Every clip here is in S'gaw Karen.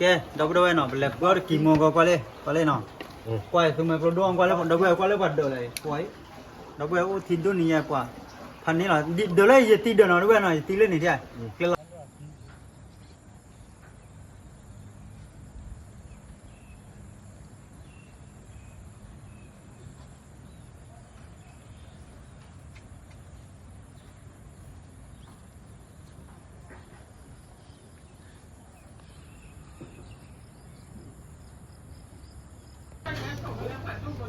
ကဲ ဒီပုၢ်ဒီဝဲၢ်နီၤ ပလဲၤဃုအီၣ်တကံၤမီၢ်ဂီၤကွၢ်လံ ကွၢ်လံနီၤ, ကွၢ်အံၤ သူမွဲကျိဒိၣ်အီၣ်ကွၢ်လၢ ဒီပုၢ်ဝဲၢ်ကွၢ်လၢပှၤဒၢးလၢအံၤ ကွၢ်အံၤ, ဒီပုၢ်ဝဲၢ်အိၣ်ထံဒိၣ်နံၤညါပှ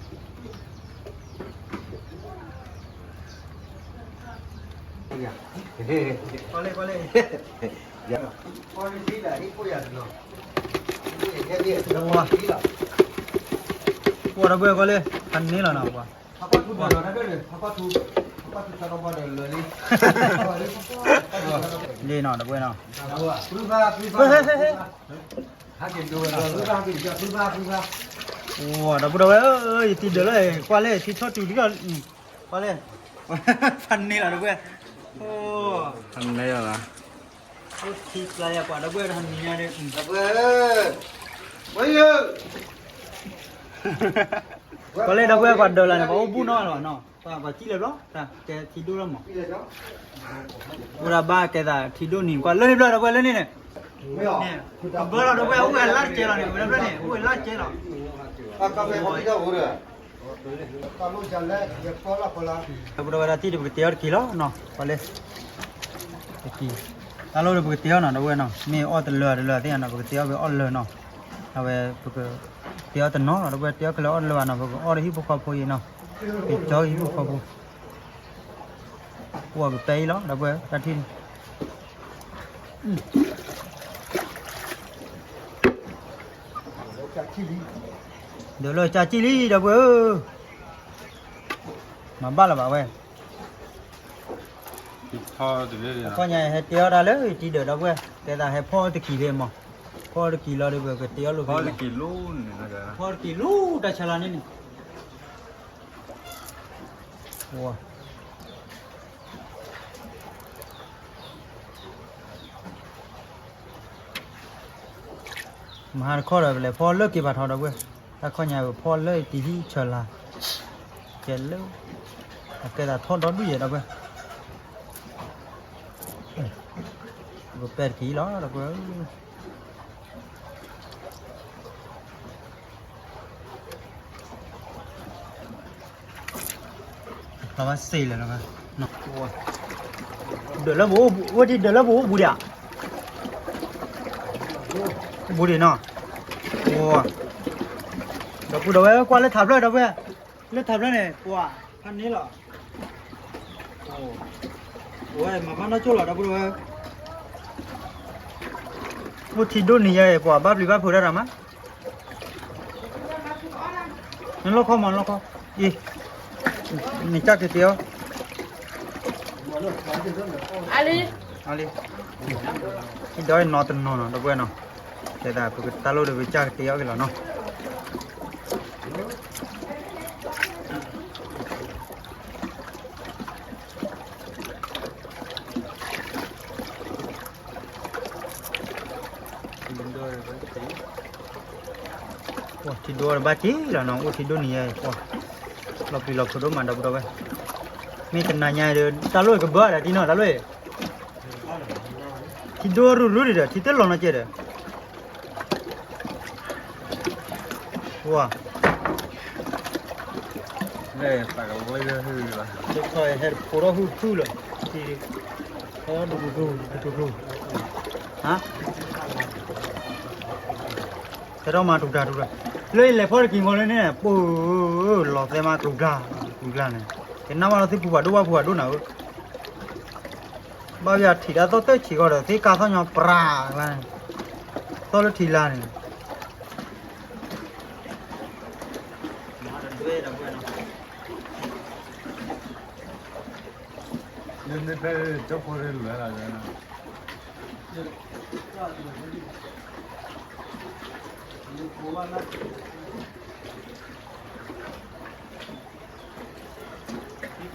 ၤ, ဖးန့ၣ်လီၤ ဒၢးလၢယတံၤဒၢးနီၤ ဒီပုၢ်ဝဲၢ်နီၤ ယတံၤလၢန့ၣ်ဒၣ်, ကျဲလီၤ ကွၢ်ဒီပုၢ်ဝဲၢ်ကွၢ်လၢ ဖးန့ၣ်လီၤနီၤ ကွၢ် လံနီၤ ဒီပုၢ်ဝဲၢ်နီၤ, ဒီပုၢ်ဝဲၢ်, ဒီပုၢ်ဒီဝဲၢ်ဧၢ, ယတံၤဒၢးလၢ ကွၢ်လၢ ထံထီၣ်တုၤလံဒီး ကွၢ်လၢ ဖးန့ၣ်လီၤ ဒီပုၢ်ဝဲၢ်, ဖးန့ၣ်လီၤ, အိၣ်ထံကျါယၤ ကွၢ်ဒီပုၢ်ဝဲၢ်တနံၤညါဒီး ဒီပုၢ်ဝဲၢ်ဧၢ, ဝဲၢ်ဧၢ ကွၢ်လၢဒီပုၢ်ဝဲၢ်ပှၤဒၢးလၢန့ၣ် ပှၤအိၣ်ဘူၣ်နီၢ်လီၤနီၤ, ပှၤစံၣ်လၢၤဘျီ, ကဲထံဒိၣ်လီၤမး, အိၣ်ဒၣ်ဘၣ်ကဲသးထံဒိၣ်နံၤ ကွၢ်လၢန့ၣ်ဘျီ ဒီပုၢ်ဝဲၢ်လၢန့ၣ်န့ၣ်, ကဘၢလီၤ ဒီပုၢ်ဝဲၢ် အိၣ်ဝဲလၢကဲလီၤန့ၣ် ဝဲဒၣ်န့ၣ် အိၣ်ဝဲလၢကဲလီၤ ဒီပုၢ်ဒီဝဲၢ် တံၤဒီးပကတဲအီၣ်တက့ၤလီၤနီၤ, ကွၢ်လၢ တက့ၤ, တၢ်လီၢ်ဒီးပကတဲအီၣ်နီၤ ဒီပုၢ်ဝဲၢ်နီၤ, မ့ၢ်အီၣ်တလၢာ်တလၢာ်သ့ၣ်နီၤ ပကတဲအီၣ်ဝဲအီၣ်လၢာ်နီၤ, အဝဲပကတဲအီၣ်တနီၤလီၤ ဒီပုၢ်ဝဲၢ် တဲအီၣ်ခဲလၢာ်အီၣ်တလၢာ်ဘၣ်နီၤ ပကအီၣ်ဒီးဟံၣ်ဖိဃီဖိအံၤနီၤ, က့ၤကၠီဟံၣ်ဖိဃီဖိ, ကွၢ်ကပဲအံၤလီၤ ဒီပုၢ်ဝဲၢ် တၢ်ထံၣ်န့ၣ် ဒၢးလၢကၢ်ကံၣ်လံ ဒီပုၢ်ဝဲၢ်ဧၢ, မၤဘၣ်လၢၤဘၣ်ဝဲ, ခီညါဟဲတဲအီၣ်တၢ်လၢယတံၤဒၢး ဒီပုၢ်ဝဲၢ် တဲသးဟဲဖီၣ်အီၣ်တကံၤဖဲမး, ဖီၣ်အီၣ်တကံၤလီၤဒီး ပကတဲအီၣ်လိာ်ဖဲမး, ဖီၣ်အီၣ်တကံၤလီၤဒီးပကတဲအီၣ်လိာ်ဖဲမး, မဟါတခီဒီး ပလဲၤဖီၣ်လၢက့ၤဖးထီ ဒီပုၢ်ဝဲၢ်, တၢ်ခီညါပဖီၣ်လၢတံၤဟံၣ်ဆၢလါ, ကဲလၢ, အကဲသးထီၣ်ဒီဒူၣ်ယဲ ဒီပုၢ်ဝဲၢ်, ပပဲာ်တက့ၤလီၤ ဒီပုၢ်ဝဲၢ်ဧၢ ပဘၣ်စ့လဲၣ်လီၤ, ဒၢးလၢပအိၣ်ဘူး, အိၣ်ဒံးဒၢးလၢပအိၣ်ဘူးဒံးဧါ, ဘူးဒံးနီၤ, ဒီပုၢ်ဒီဝဲၢ်ကွၢ်လၢထးဖျၢၣ် ဒီပုၢ်ဝဲၢ်, လၢထးဖျၢၣ်န့ၣ် ပှၤဖးန့ၣ်လီၤ, ပဝဲမၤဘၣ်နီၢ်ကၠိၣ်လီၤ ဒီပုၢ်ဒီဝဲၢ်, အိၣ်ထံဒိၣ်နံၤယါအံၤ ပှၤဘၣ်ပျံၤဘၣ်ဖုးတၢ်တၢ်မး နလီၢ်ခီမး နလီၢ်ခီ, အံၤ, နကစၢ်က့ၤက့ၤအီၤ, အလံ, အံၤဒီးနီတနီၤနီၤ ဒီပုၢ်ဝဲၢ်နီၤ, တဲဒၣ်ပကတၢ်လိၣ်ဒီးပကစၢ်က့ၤက့ၤအီၤက့ၤလီၤနီၤ. ထံဒိၣ်ဘၣ်က့ၤလီၤနီၤ အိၣ်ထံဒိၣ်နံၤယါအံၤ, လီၤပျံၤလီၤဖုးဒိၣ်မး ဒီပုၢ်ဒီဝဲၢ်, မ့ၢ်တနၤညါဒီး တၢ်လိၣ်ကဘၢဒီးတံၢ်နီၤ တၢ်လိၣ်အံၤ ထံဒိၣ်ရူၢ်ရူၢ်ဒံးဒီး ထံတလီၤနီၢ်ကဲဒီး, ဝါ, ဟဲတဖိးထီၣ်ဟုၣ်ဖုလီၤ, ဒူဒူဒူဒူ, ဟါ, ဟဲထီၣ်မၤတူၢ်တၢ်တူၢ်တၢ်, လၢယလဲၤဖီၣ်တကံၢ်မီၤလၢန့ၣ် ပူၤ, လီၤသဲမးကျူၤကျါ, ကျူၤကျါန့ၣ်, ယနၢ်မးလီၤသ့ၣ်ပူၤဖးဒိၣ်ဘၣ်ဖုးဖးဒိၣ်နၤဧၢ ဘၣ်ယၤထံၣ်ဒၣ်သီၣ်တၢၢ်ဆံးဃီဒီး သ့ၣ်ကါသီၣ်ညီပြးကျါန့ၣ်, သီၣ်လၢထံလါန့ၣ်,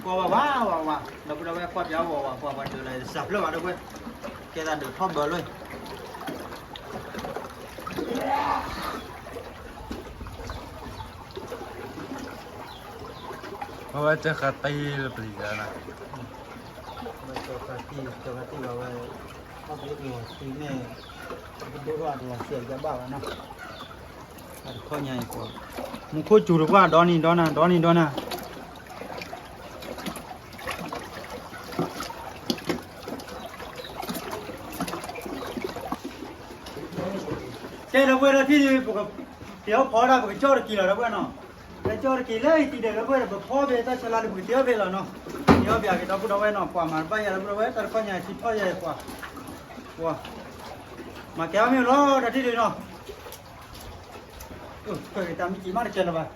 ကွၢ်ဝါဝါဝါဝါ, ဒီပုၢ်ဒီဝဲၢ်ကွၢ်ပျါဝါဝါ ကွၢ်ပှၤဒုးလၢစၢ်ဖျၢၣ်ဘၣ်ဒီပုၢ်ဝဲၢ်, ကဲသးဒုးထီၣ်ဘၢလီၤ, အဝဲကၢဃာ်တ့လၢပျံၤယၤနီၤ, ဝဲကၢဃာ်တ့ ကၢဃာ်တ့လီၤဝဲ, အီၣ်ဘ့ၣ်ကလီၤစံန့ၣ်, ပဒိၣ်ထီၣ်အတလီၤစံအယါဘၣ်ဘၣ်နီၤ, အတခီညါအံၤကွၢ်, မူခိၣ်စူၤတကွၢ် ဒီနံၤဒီနၤ ဒီနံၤဒီနၤ ကဲဒီပုၢ်ဝဲၢ်ဒီးထံၣ်ဒုး ပကတဲအီၣ်ဖီဒၣ် ပကကၠီၣ်တက့ၤလီၤဒီပုၢ်ဝဲၢ်နီၤ, ပကကၠီၣ်တက့ၤလၢဟံၣ်တံၤဒဲးဒီပုၢ်ဝဲၢ်ဒီး ပဖီဖဲတၢ်ဆၢလါဒီး ပကတဲအီၣ်ဖဲလီၤနီၤ, တဲအီၣ်ဖဲက့ၤဒီပုၢ်ဒီဝဲၢ်နီၤ, ပှၤမၤတဘၣ်ယၤဒီပုၢ်ဒီဝဲၢ် တၢ်တခီညါထံထီၣ်ယၤကွၢ်, ပှၤ, မၤကဲအီၣ်မ့ၢ်လီၤ ဒီးထံၣ်ဒုးနီၤ, ခွဲးက့ၤတၢ်မ့ၢ်က့ၤမးတကဲလၢၤဘၣ်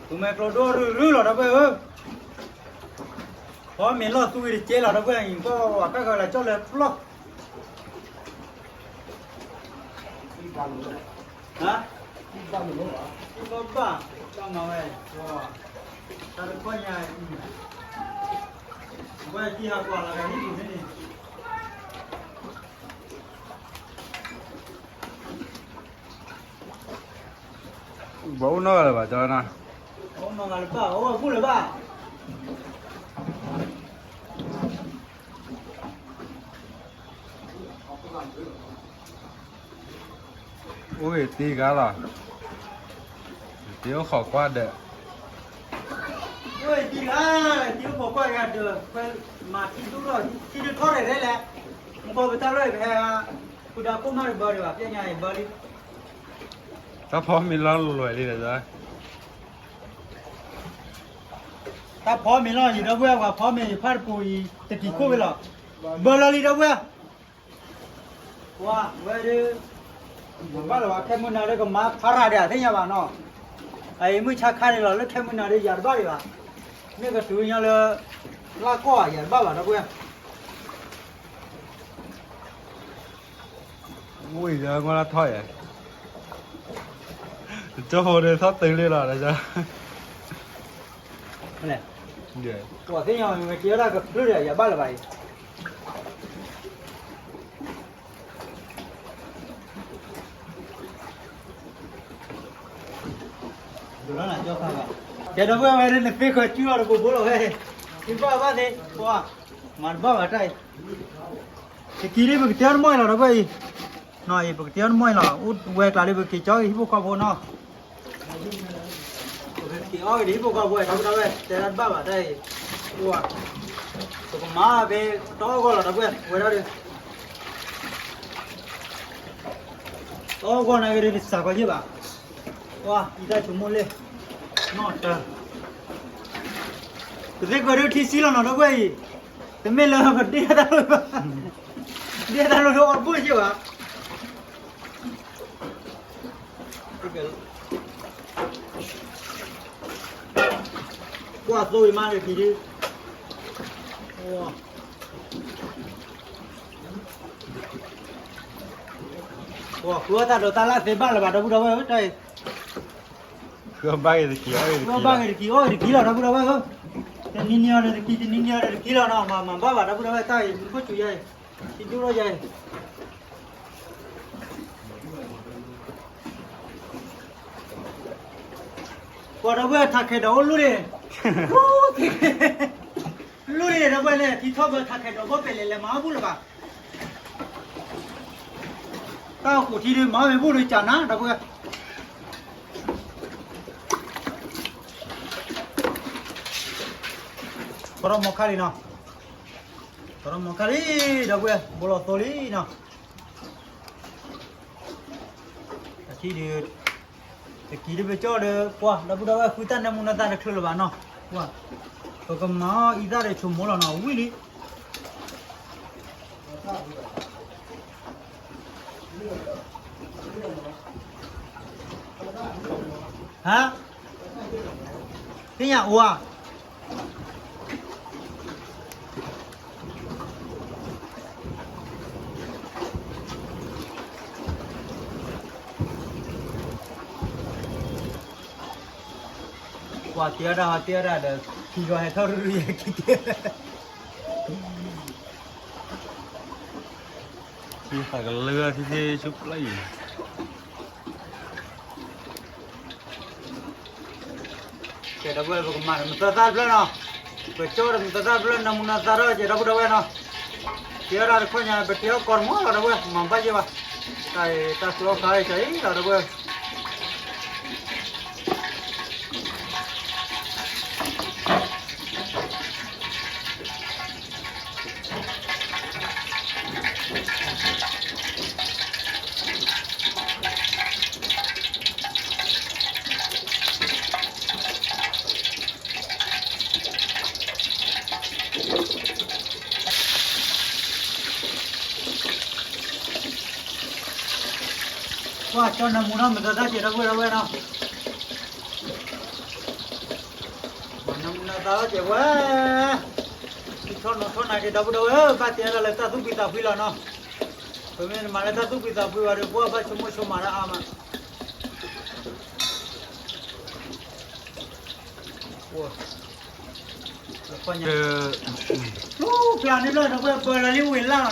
သူမဲကျိဒိၣ်ရုၢ်ရုၢ်လီၤဒီပုၢ်ဝဲၢ်ဧၢ, ဖီမ့ၤလီၢ်သူဝံၤတကဲလီၤဒီပုၢ်ဝဲၢ်အံၤ ကွၢ်ဝဲကၢ်ဃၢၤလၢကၠီၣ်လၢပျီၢ်, ဟါ, ဘၣ်ဘၣ်, တၢ်မၤဝဲ, တၢ်တခီညါအံၤ, ဝဲသံဟးကွၢ်လီၤဂာ်ဟံၣ်ပူၤန့ၣ်န့ၣ် ဘၣ်အိၣ်နီၢ်ဂၤလၢၤဘၣ်ကၠီနီၤ, အိၣ်နီၢ်ဂၤလၢၤဘၣ် အိၣ်အဘူၣ်လၢၤဘၣ် အိၣ်ဂ့ၤတံၢ်ဂၤလီၤ, တံၢ်အိၣ်ခိးကွၢ်ဒီး, အိၣ်ဂ့ၤတံၢ်ဂၤ, တံၢ်အိၣ်ခိးကွၢ်ဂၤဒီး, မၤထံဒိၣ်ထီၣ်, ထံဒိၣ်ထီၣ်ရဲၣ်ရဲၣ်လဲၣ်, မ့ၢ်ကီၢ်ပတၢ်လီၢ်အံၤ ပဟဲ, ဃုဒါကိၢ်မးတဘၢဒံးဘၣ်, ပျဲညါအံၤဘၢလံ, တၢ်ဖီမ့ၤလီၢ်လီၤလီၤလံဒီး, တၢ်ဖီမ့ၤလီၢ်ယဒီပုၢ်ဝဲၢ် ပှၤဖီမ့ၤယဖးတပူၤအံၤ တကံၤခိၣ်ဝဲလီၤ, ဘၢလီၤလံဒီပုၢ်ဝဲၢ် ပှၤဝဲဒၣ်, ဘၣ်လၢၤဘၣ် ခဲမုၢ်နၤဒ်ကမၤဖးရၤဒံး အသ့ၣ်ညါဘၣ်နီၤ, အအံၤမုၢ်ဆါခါန့ၣ်လီၤ လၢခဲမုၢ်နၤဒ်ယၤတဘၣ်ဒံးဘၣ်, မ့ၢ်ကတုၤညီလၢ, လၢကီၢ်ယၤတဘၣ်ဘၣ်ဒီပုၢ်ဝဲၢ် ဝံၤဒီးငီၢ်လၢထီၣ်ယဲ, ကၠီဖိဒီးထီၣ်တုၤလံလီၤဒီး, ပှၤသ့ၣ်ညါမ့ၢ်က့ၤဝဲဒၣ်ကဖျၢၣ်ဒီးယၤဘၣ်လၢၤဘၣ်အံၤ ကဲဒီပုၢ်ဝဲၢ် နသ့ဃီၤစုအီၤတဘိဘိလီၤဝဲ, သုဘၣ်ဘၣ်သ့, ပှၤ, မၤတဘၣ်ဘၣ်တၢ်အံၤ, တကံၤဒ်ပကတဲအီၤတမီၢ်အံၤလီၤ ဒီပုၢ်ဝဲၢ်အံၤ, နီၤအံၤ ပကတဲအီၤတမီၢ်အံၤလီၤ အိၣ်ဝဲကျါဒ်ပက့ၤကၠီဟံၣ်ဖိဃီဖိနီၤ, ပက့ၤအီၣ်ဂ့ၤဒ်ဟံၣ်ဖိဃီဖိဝဲ ဒီပုၢ်ဝဲၢ် တဲတၢ်တဘၣ်ဘၣ်တၢ်အံၤ, ပှၤ, ပကမၤဖဲတအီၣ်ဂီၢ်လီၤ ဒီပုၢ်ဝဲၢ် ဝဲဒၣ်ဒီး တအီၣ်ဂီၢ်နာ်က့ၤဒ်စၢ်ကီးယ့ၢ်ဘၣ်, ပှၤအံၤတၢ်ဆိကမိၣ်လ့ၣ်, နီၢ်တၢ်, ပသ့ၣ်ကွဲးဒ်ထံဆံလီၤနီၤ ဒီပုၢ်ဝဲၢ်အံၤ, တမ့ၢ်လၢပဒ့တၢ်လိၣ်ဘၣ်, ဒ့တၢ်လိၣ်လၢအီၣ်တဘိယ့ၢ်ဘၣ် ကွၢ်သိအံၤမးန့ၣ်ကံၤဒ်, ပှၤဃုအီၣ်တၢ်ဒိးတၢ်လၢ်သ့ဘၣ်လၢၤဘၣ် ဒီပုၢ်ဒီဝဲၢ်ဧၢ တၢ်အံၤ, ဃုအီၣ်ဘၣ်ဂ့ၤတကံၤ အီၣ်ဂ့ၤတကံၤလီၤ ဒီပုၢ်ဒီဝဲၢ်ဧၢ, တနံၤနံၤအီၤဒီးတကံၤ တနံၤနံၤအီၤဒီးတကံၤလီၤနီၤ မၤမၤဘၣ်ဘၣ် ဒီပုၢ်ဒီဝဲၢ် တၢ်အံၤ မူခိၣ်စူၤယါအံၤ, တဒိၣ်ထီၣ်ယါအံၤ ပှၤဒီပုၢ်ဝဲၢ်ထးခဲးဒီးအိၣ်လူၢ်န့ၣ်, လူၢ်န့ၣ်ဒီပုၢ်ဝဲၢ်န့ၣ် ထံထီၣ်ဘၢထးခဲးဒီးဘီၣ်ပဲာ်လဲၣ်လဲၣ်မၤအီၣ်ဘူၣ်လၢၤဘၣ်, တၢ်အိၣ်ဖှိၣ်ထံဒ်မၤအီၣ်မ့ၢ်ဘူၣ်လၢကၢ်နၤ ဒီပုၢ်ဝဲၢ်, ထီထီၣ်မီၤခါလံနီၤ, ထီထီၣ်မီၤခါလံ, ဒီပုၢ်ဝဲၢ် ဘိလီၤသိလံနီၤ အထံဒုး, တကံၤဒ်ပကၠီၣ်ဒီး ပှၤ ဒီပုၢ်ဒီဝဲၢ် ဃုတၢ်နၢမူနသးတချုးလၢၤဘၣ်နီၤ, ပှၤ, ပကမၤအီၣ်အံသၣ်ဒီးဆိကမိၣ်လီၤနီၤ ဝံၤလံ, ဟါ, သ့ၣ်ညါအိၣ်ဧါ ပှၤတ့အီၣ်တၢ်ဟီတ့အီၣ်တၢ်ဒီး ခံဂီၤဟဲထီၣ်ရူရူယဲၢ်ခံက့ၤ, သးကလၢထံထံဆူပျၢ်အံၤ ကဲ ဒီပုၢ်ဝဲၢ် ပကမၤဒီးမသၢသၣ်တဖျၢၣ်နီၤ, ပကၠီဒီးမသၢသၣ်တဖျၢၣ် နၢမူနၢသါထီၣ်ကဲ ဒီပုၢ်ဒီဝဲၢ်နီၤ, ကဲဝဲဒၣ်တခီညါ ပတဲအီၣ်ကီးတမီၢ်လီၤ ဒီပုၢ်ဝဲၢ် မၤဘၣ်ယဲၢ်ဘၣ်, တၢ်အံၤ တၢ်သူအီၣ်ခါအံၤ တၢ်အံၤလီၤ ဒီပုၢ်ဝဲၢ် ကွၢ်ကၠီနၢမူနီၤ မသၢသၣ်ကဲ ဒီပုၢ်ဝဲၢ် ဒီပုၢ်ဝဲၢ်နီၤ, နၢမူနၢသါထီၣ်ကဲဝဲ, ထီၣ်နီၤထီၣ်နၤက့ ဒီပုၢ်ဒီဝဲၢ်ဧၢ, ဘၣ်တဲဒၣ်လၢတၢ်သူၣ်ဖှံသးဖှံလီၤနီၤ, ပမ့ၢ်တမၤလၢတၢ်သူၣ်ဖှံသးဖှံဘၣ်ဒီး ပှၤဘၣ်ဆိကမိၣ်ဆိကမးတၢ်အါမး ဖျါန့ၣ်ဘျီ ဒီပုၢ်ဝဲၢ် ဘၢလီၤလံ အိၣ်ဂ့ၤလၢ်လီၤနီၤ, အံၤ ဒီပုၢ်ဝဲၢ်လၢ အံၤ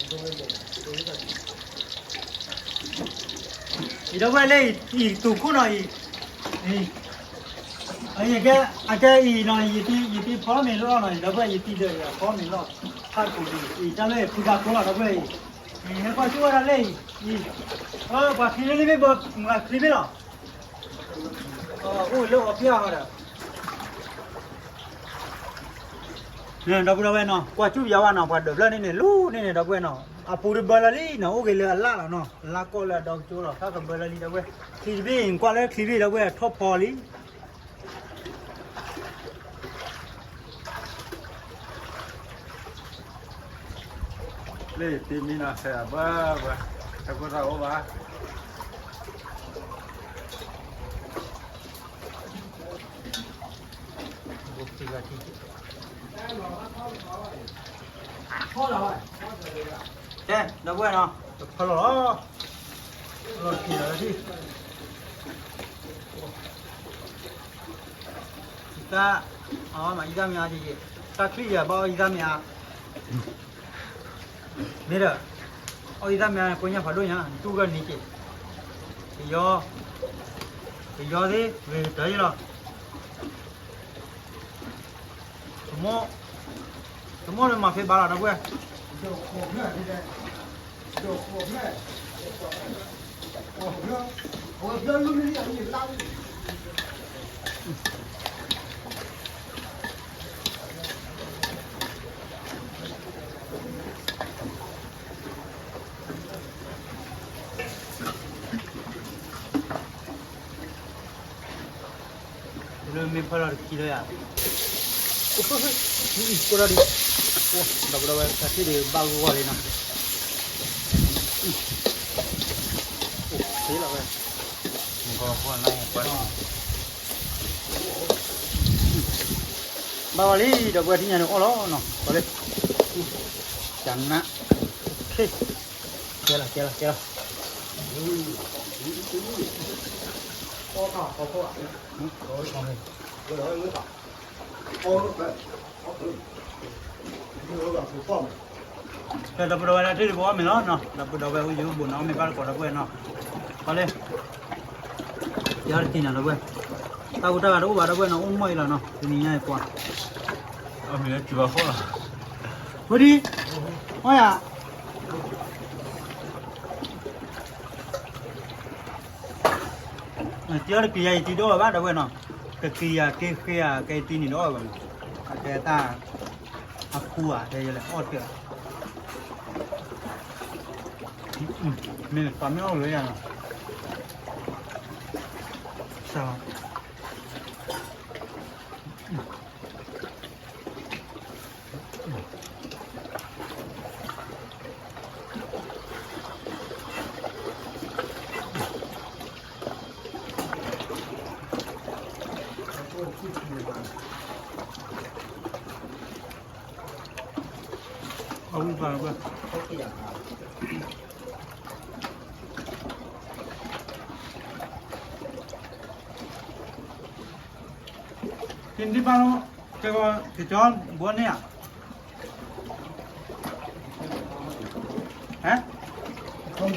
သူၣ်ခိၣ်နီၤအံၤ, အံၤ အကဲ အကဲအံၤနီၤ ယတံၤဖီမ့ၤလီၢ်နီၤ ဒီပုၢ်ဝဲၢ် ယတံၤဒီးယဖီမ့ၤလီၢ်, ဖးကိးဒံး အံၤတၢ်လၢဖုဘၣ်ခိၣ်လီၤ ဒီပုၢ်ဝဲၢ်အံၤ, အံၤဟဲကွၢ်ဆူၣ်ဝဲဒၣ်လၢအံၤ, အံၤ ပှၤချံလၢလံမ့ၢ်ဘၢ မၤချံမ့ၢ်လီၤ အိၣ်လၢအီပျၢ်ဟီဒီး ဒီပုၢ်ဒီဝဲၢ်နီၤ ကွၢ်စူၣ်ပယီၤဝဲနီၤ ပှၤဒၢးဖျၢၣ်န့ၣ်န့ၣ် လူၤန့ၣ်န့ၣ် ဒီပုၢ်ဝဲၢ်နီၤ အပူၤတဘၢလီၤလံနီၤ အိၣ်ဂ့ၤလၢအလၢ်လီၤနီၤ လါကီၢ်လၢအဒီကၠိလီၤ တၢ်ကဘၢလီၤလံ ဒီပုၢ်ဝဲၢ် ချံတဘ့ၣ် ကွၢ်လၢချံတဘ့ၣ် ဒီပုၢ်ဝဲၢ် ထီၣ်ဖီလံ လၢယတ့မံနီၤ ဆဲးအဘၢဘၢ တၢ်ကိၢ်တၢ်အိၣ်ဘၣ် ကဲ ဒီပုၢ်ဝဲၢ်နီၤ တဖီလီၤလီၤ လီၤတက့ၤလီၤလၢထံၣ် တၢ် အီၣ်မးအံသၣ်မ့ၢ်အါက့ၤက့ၤ တၢ်ချံၣ်ယၤဘၣ်အီၣ်အံသၣ်မ့ၢ်အါ မ့ၢ်ဒီး အီၣ်အံသၣ်မ့ၢ်အါ ကိညၢ်ဖးဒိၣ်ညါ တူၢ်ဂၢၢ်န့ၣ်က့ၤ ကယီ ကယီသ့ၣ် ဂ့ၤတၢ်ယ့ၢ်လီၤ တမီၢ်လၢမၤဖဲဘၣ်လီၤ ဒီပုၢ်ဝဲၢ် လၢမ့ၢ်ဖီလီၤတခံလၢယၤ ကိၢ်ဒီးဒုး ဒီပုၢ်ဒီဝဲၢ် တၢ်ထံၣ်ဒုးဘၣ်ဂီၢ်ဂီၢ်လံနီၤ သ့လီၤဝဲ ဘၣ်ဂီၢ်လံ ဒီပုၢ်ဝဲၢ်ထံၣ်ညါန့ၣ်အီၣ်လီၤနီၤ ကီလၢ ကနၣ် ကဲလီၤ ကဲလီၤ ကဲလီၤ ဒီပုၢ်ဒီဝဲၢ်လၢထံၣ်တဘိအီၣ်မ့ၤလီၤနီၤ ဒီပုၢ်ဒီဝဲၢ်အိၣ်ယိၤဘိးနီၤ အီၣ်မ့ၤဘၣ်တကိးဒီပုၢ်ဝဲၢ်နီၤ ကီလၢ ယၤတက့ၤနီၤ ဒီပုၢ်ဝဲၢ် တၢ်ဟူးတၢ်ဂဲၤတအိၣ်ဘၣ် ဒီပုၢ်ဝဲၢ်နီၤ အိၣ်မီၢ်အံၤလီၤနီၤ တနံၤညါအံၤပှၤ အီၣ်မ့ၤလၢစှၤဃီလီၤ ဝဲဒ် အီၣ်ယၤ တံၤအီၣ်တက့ၤယၤအံၤတံၤတအိၣ်ဘၣ် ဒီပုၢ်ဝဲၢ်နီၤ ကက့ၤယၤက့ၤဃ့ယၤက့ၤတံၤန့ၣ်တအိၣ်ဘၣ်နီၤ အကဲတၢ် အဖူဧါ တဲယလဲၤအီၣ်တက့ၢ် မ့ၢ်ပှၤမ့ၢ်အီၣ်လၢယၤနီၤ စၢ် အဝံပာ်လီၤကွၢ် က့ၤဒံးပာ်လီၤ ကဲကီး ကကၠီဘိန့ၣ်ဧါ က ဟါ ဝံၢ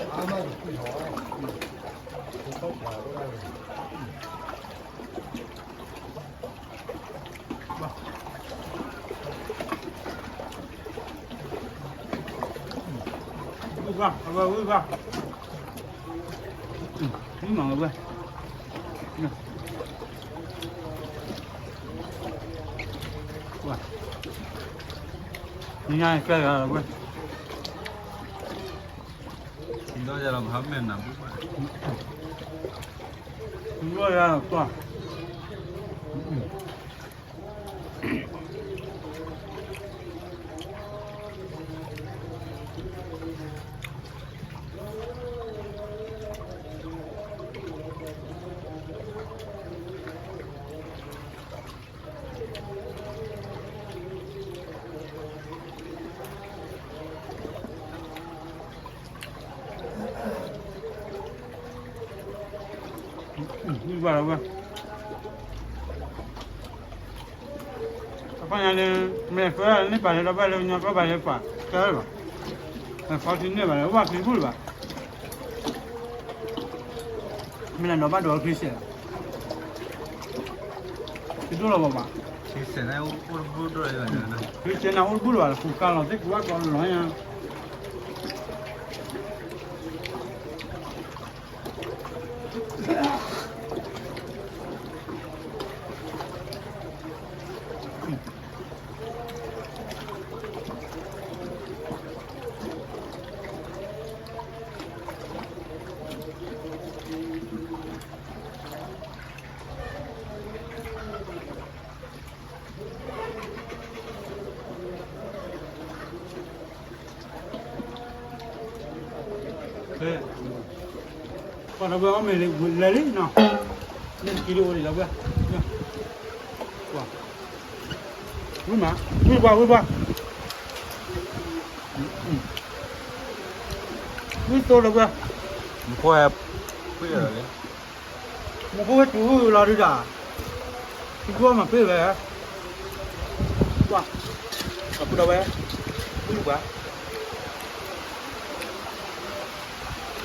်ဘၣ် အဝဲဝံၢ်ဘၣ် မ့ၢ်မၤဝဲ ဝဲ ညါကဲဂၤဝဲ ဒီးယၤလီၤမဟါမဲာ်နၤဘုဘၣ် ဒီးယၤလီၤကွၢ် ဝံၢ်ဘၣ်လီၤဝဲ အခီပညီန့ၣ် မ့ၢ်ဖဲန့ၣ်ပာ်လၢဒီဘ့ၣ်လၢညါကီၢ်ဘၣ်လၢပှၤ ကဲလၢၤဘၣ် ဖီထံန့ၢ်ဘၣ်လၢ အိၣ်ဘၣ်ချံပူၤလၢၤဘၣ် မ့ၢ်နနီၢ်ဘၣ်ဒိးချံစဲးလီၤ တဒိၣ်လီၤဘၣ်ဘၣ် ချံစဲးန့ၣ်အိၣ်တဘူၣ်ဒိၣ်လီၤ ချံစဲးန့ၣ်အိၣ်တဘူၣ်လီၤဘၣ် ကူကါလီၤသ့ၣ်ကူဘၣ်ကီလီၤညါ ပှၤဒီပုၢ်ဝဲၢ်အီၣ်မ့ၤလံ လဲၤလံနီၤ မ့ၢ်တကံဒ်အိၣ်လံဒီပုၢ်ဝဲၢ် ဝံၢ်မး ဝံၢ်ပှၢ် ဝံၢ်ပှၢ် ဝံၢ်သိဒီပုၢ်ဝဲၢ် မူခိၣ်ဟဲ ဖုၣ်လီၤလံ မူခိၣ်ဟဲတုၤလီၤဒုးဒၣ် ထံကျိမၤပ့ၢ်ဝဲ ကွၢ် အပူၤဒီးဝဲ ဝံၢ်ပှၢ်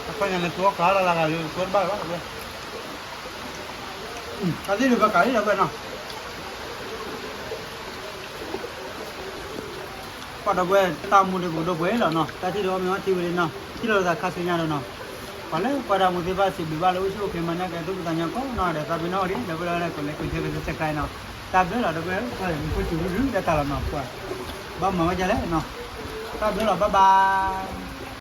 အခီပညီန့ၣ် သူအီၣ်ကါလီၤလၢဂၤလၢ သူတဘၣ်လီၤဝဲ တၢ်သ့ၣ်ဒုးဘၣ်ကးလံဒီပုၢ်ဝဲၢ်နီၤ ပှၤဒီပုၢ်ဝဲၢ် တၢ်မူဒံးပကဒိပှဲၤလီၤနီၤ တၢ်ထံၣ်ဒီးအီၣ်မ့ၤအီထံဝံၤလံနီၤ ထံၣ်လိာ်သးခါဆူညါဒီးနီၤ ပှၤလၢကွၢ်တၢ်မူသ့ၣ်တဖၣ်စံးဘျုးဘၣ်လၢအိၣ်ဆူၣ်အိၣ်ချ့မၤနၢၤကဲ သူၣ်ဖှံသးညီကိးနီၢ်ဂၤဒဲး သးပ့ၤနီၣ်ဝဲဒၣ် ဒီပုၢ်ဝဲၢ်လၢ comment like share subscribe နီၤ တၢ်ဘျုးလီၤဒီပုၢ်ဝဲၢ် မူခိၣ်စူၤရူၤရူၤ တၢ်တၢ်လီၤနီၤ ပှၤ ဘၣ်မၤဝဲဒ်လဲၣ်နီၤ တၢ်ဘျုးလီၤ bye bye